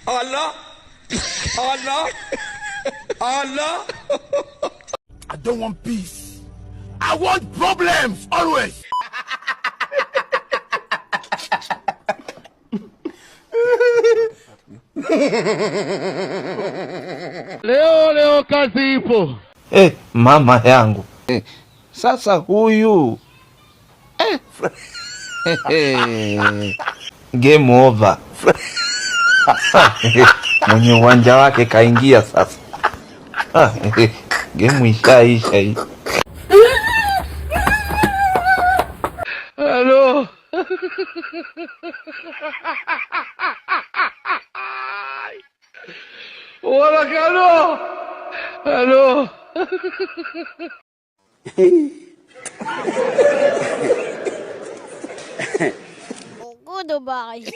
Allah, Allah, Allah. I don't want peace. I want problems always. Leo leo kazi ipo. Mama yangu. Sasa huyu. Game over. Mwenye uwanja wake kaingia sasa. Game ishaisha hii. Hello. Wala hello. Hello. Goodbye.